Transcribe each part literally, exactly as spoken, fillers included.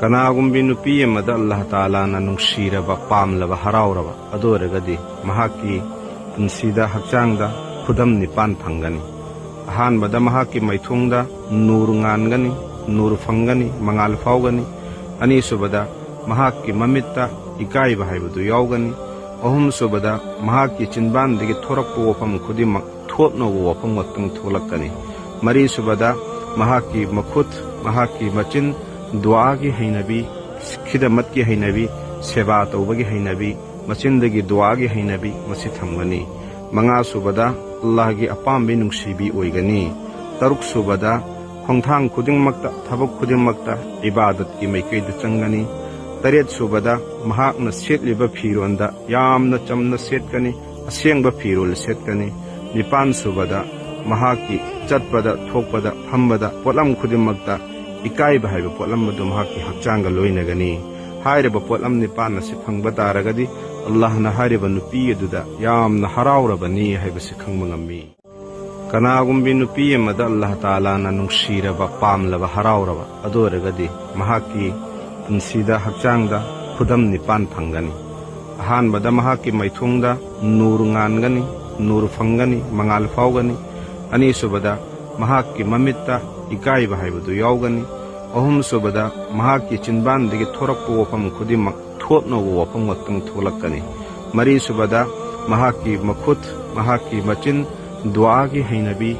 ꯀꯅꯥꯒꯨꯝꯕꯤ ꯅꯨꯄꯤ ꯑꯃꯗ ꯑꯜꯂꯥꯍ ꯇꯥꯂꯥꯅ ꯅꯨꯡꯁꯤꯔꯕ, ꯄꯥꯝꯂꯕ, ꯍꯔꯥꯎꯔꯕ ꯑꯗꯨ ꯑꯣꯏꯔꯒꯗꯤ ꯃꯍꯥꯛꯀꯤ ꯄꯨꯟꯁꯤꯗ, ꯍꯛꯆꯥꯡꯗ ꯈꯨꯗꯝ ꯅꯤꯄꯥꯟ ꯐꯪꯒꯅꯤ꯫ ꯑꯍꯥꯟꯕꯗ, ꯃꯍꯥꯛꯀꯤ ꯃꯥꯏꯊꯣꯡꯗ ꯅꯨꯔ ꯉꯥꯟꯒꯅꯤ, ꯅꯨꯔ ꯐꯪꯒꯅꯤ, ꯃꯉꯥꯜ ꯐꯥꯎꯒꯅꯤ꯫ ꯑꯅꯤꯁꯨꯕꯗ, ꯃꯍꯥꯛꯀꯤ ꯃꯃꯤꯠꯇ ꯏꯀꯥꯏꯕ ꯍꯥꯏꯕꯗꯨ ꯌꯥꯎꯒꯅꯤ꯫ ꯑꯍꯨꯝꯁꯨꯕꯗ, ꯃꯍꯥꯛꯀꯤ ꯆꯤꯟꯕꯥꯟꯗꯒꯤ ꯊꯣꯔꯛꯄ ꯋꯥꯐꯝ ꯈꯨꯗꯤꯡꯃꯛ ꯊꯣꯠꯅꯧꯕ ꯋꯥꯐꯝ ꯉꯥꯛꯇꯪ ꯊꯣꯛꯂꯛꯀꯅꯤ꯫ ꯃꯔꯤꯁꯨꯕꯗ, ꯃꯍꯥꯛꯀꯤ ꯃꯈꯨꯠ, ꯃꯍꯥꯛꯀꯤ ꯃꯆꯤꯟ, ꯗꯨꯋꯥꯒꯤ ꯍꯩꯅꯕꯤ, ꯈꯤꯗꯃꯠꯀꯤ ꯍꯩꯅꯕꯤ, ꯁꯦꯕꯥ ꯇꯧꯕꯒꯤ ꯍꯩꯅꯕꯤ, ꯃꯆꯤꯟꯗꯒꯤ ꯗꯨꯋꯥꯒꯤ ꯍꯩꯅꯕꯤ ꯃꯁꯤ ꯊꯝꯒꯅꯤ꯫ ꯃꯉꯥꯁꯨꯕꯗ, ꯑꯜꯂꯥꯍꯒꯤ ꯑꯄꯥꯝꯕꯤ ꯅꯨꯡꯁꯤꯕꯤ ꯑꯣꯏꯒꯅꯤ꯫ ꯇꯔꯨꯛꯁꯨꯕꯗ, ꯈꯣꯡꯊꯥꯡ ꯈꯨꯗꯤꯡꯃꯛꯇ, ꯊꯕꯛ ꯈꯨꯗꯤꯡꯃꯛꯇ ꯏꯕꯥꯗꯠꯀꯤ ꯃꯥꯏꯀꯩꯗ ꯆꯪꯒꯅꯤ꯫ ꯇꯔꯦꯠꯁꯨꯕꯗ, ꯃꯍꯥꯛꯅ ꯁꯦꯠꯂꯤꯕ ꯐꯤꯔꯣꯟꯗ ꯌꯥꯝꯅ ꯆꯝꯅ ꯁꯦꯠꯀꯅꯤ, ꯑꯁꯦꯡꯕ ꯐꯤꯔꯣꯜ ꯁꯦꯠꯀꯅꯤ꯫ ꯅꯤꯄꯥꯟꯁꯨꯕꯗ, ꯃꯍꯥꯛꯀꯤ ꯆꯠꯄꯗ, ꯊꯣꯛꯄꯗ, ꯐꯝꯕꯗ, ꯄꯣꯠꯂꯝ ꯈꯨꯗꯤꯡꯃꯛꯇ ꯏꯀꯥꯏꯕ ꯍꯥꯏꯕ ꯄꯣꯠꯂꯝ ꯑꯗꯨ ꯃꯍꯥꯛꯀꯤ ꯍꯛꯆꯥꯡꯒ ꯂꯣꯏꯅꯒꯅꯤ꯫ ꯍꯥꯏꯔꯤꯕ ꯄꯣꯠꯂꯝ ꯅꯤꯄꯥꯟ ꯑꯁꯤ ꯐꯪꯕ ꯇꯥꯔꯒꯗꯤ, ꯑꯜꯂꯥꯍꯅ ꯍꯥꯏꯔꯤꯕ ꯅꯨꯄꯤ ꯑꯗꯨꯗ ꯌꯥꯝꯅ ꯍꯔꯥꯎꯔꯕꯅꯤ ꯍꯥꯏꯕꯁꯤ ꯈꯪꯕ ꯉꯝꯃꯤ꯫ ꯀꯅꯥꯒꯨꯝꯕꯤ ꯅꯨꯄꯤ ꯑꯃꯗ ꯑꯜꯂꯥꯍ ꯇꯥꯂꯥꯅ ꯅꯨꯡꯁꯤꯔꯕ, ꯄꯥꯝꯂꯕ, ꯍꯔꯥꯎꯔꯕ ꯑꯗꯨ ꯑꯣꯏꯔꯒꯗꯤ ꯃꯍꯥꯛꯀꯤ ꯄꯨꯟꯁꯤꯗ, ꯍꯛꯆꯥꯡꯗ ꯈꯨꯗꯝ ꯅꯤꯄꯥꯟ ꯐꯪꯒꯅꯤ꯫ ꯑꯍꯥꯟꯕꯗ, ꯃꯍꯥꯛꯀꯤ ꯃꯥꯏꯊꯣꯡꯗ ꯅꯨꯔ ꯉꯥꯟꯒꯅꯤ, ꯅꯨꯔ ꯐꯪꯒꯅꯤ, ꯃꯉꯥꯜ ꯐꯥꯎꯒꯅꯤ꯫ ꯑꯅꯤꯁꯨꯕꯗ, ꯃꯍꯥꯛꯀꯤ ꯃꯃꯤꯠꯇ ꯏꯀꯥꯏꯕ ꯍꯥꯏꯕꯗꯨ ꯌꯥꯎꯒꯅꯤ꯫ ꯑꯍꯨꯝꯁꯨꯕꯗ, ꯃꯍꯥꯛꯀꯤ ꯆꯤꯟꯕꯥꯟꯗꯒꯤ ꯊꯣꯔꯛꯄ ꯋꯥꯐꯝ ꯈꯨꯗꯤꯡꯃꯛ ꯊꯣꯠꯅꯧꯕ ꯋꯥꯐꯝ ꯉꯥꯛꯇꯪ ꯊꯣꯛꯂꯛꯀꯅꯤ꯫ ꯃꯔꯤꯁꯨꯕꯗ, ꯃꯍꯥꯛꯀꯤ ꯃꯈꯨꯠ, ꯃꯍꯥꯛꯀꯤ ꯃꯆꯤꯟ, ꯗꯨꯋꯥꯒꯤ ꯍꯩꯅꯕꯤ,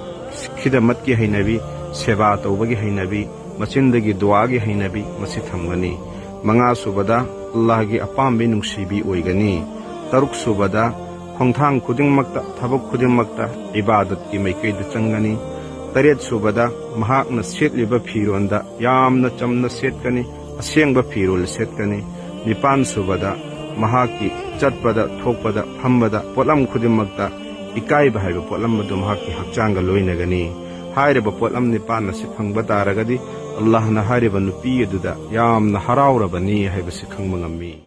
ꯈꯤꯗꯃꯠꯀꯤ ꯍꯩꯅꯕꯤ, ꯁꯦꯕꯥ ꯇꯧꯕꯒꯤ ꯍꯩꯅꯕꯤ, ꯃꯆꯤꯟꯗꯒꯤ ꯗꯨꯋꯥꯒꯤ ꯍꯩꯅꯕꯤ ꯃꯁꯤ ꯊꯝꯒꯅꯤ꯫ ꯃꯉꯥꯁꯨꯕꯗ, ꯑꯜꯂꯥꯍꯒꯤ ꯑꯄꯥꯝꯕꯤ ꯅꯨꯡꯁꯤꯕꯤ ꯑꯣꯏꯒꯅꯤ꯫ ꯇꯔꯨꯛꯁꯨꯕꯗ, ꯈꯣꯡꯊꯥꯡ ꯈꯨꯗꯤꯡꯃꯛꯇ, ꯊꯕꯛ ꯈꯨꯗꯤꯡꯃꯛꯇ ꯏꯕꯥꯗꯠꯀꯤ ꯃꯥꯏꯀꯩꯗ ꯆꯪꯒꯅꯤ꯫ ꯇꯔꯦꯠꯁꯨꯕꯗ, ꯃꯍꯥꯛꯅ ꯁꯦꯠꯂꯤꯕ ꯐꯤꯔꯣꯟꯗ ꯌꯥꯝꯅ ꯆꯝꯅ ꯁꯦꯠꯀꯅꯤ, ꯑꯁꯦꯡꯕ ꯐꯤꯔꯣꯜ ꯁꯦꯠꯀꯅꯤ꯫ ꯅꯤꯄꯥꯟꯁꯨꯕꯗ, ꯃꯍꯥꯛꯀꯤ ꯆꯠꯄꯗ, ꯊꯣꯛꯄꯗ, ꯐꯝꯕꯗ, ꯄꯣꯠꯂꯝ ꯈꯨꯗꯤꯡꯃꯛꯇ ꯏꯀꯥꯏꯕ ꯍꯥꯏꯕ ꯄꯣꯠꯂꯝ ꯑꯗꯨ ꯃꯍꯥꯛꯀꯤ ꯍꯛꯆꯥꯡꯒ ꯂꯣꯏꯅꯒꯅꯤ꯫ ꯍꯥꯏꯔꯤꯕ ꯄꯣꯠꯂꯝ ꯅꯤꯄꯥꯟ ꯑꯁꯤ ꯐꯪꯕ ꯇꯥꯔꯒꯗꯤ, ꯑꯜꯂꯥꯍꯅ ꯍꯥꯏꯔꯤꯕ ꯅꯨꯄꯤ ꯑꯗꯨꯗ ꯌꯥꯝꯅ ꯍꯔꯥꯎꯔꯕꯅꯤ ꯍꯥꯏꯕꯁꯤ ꯈꯪꯕ ꯉꯝꯃꯤ꯫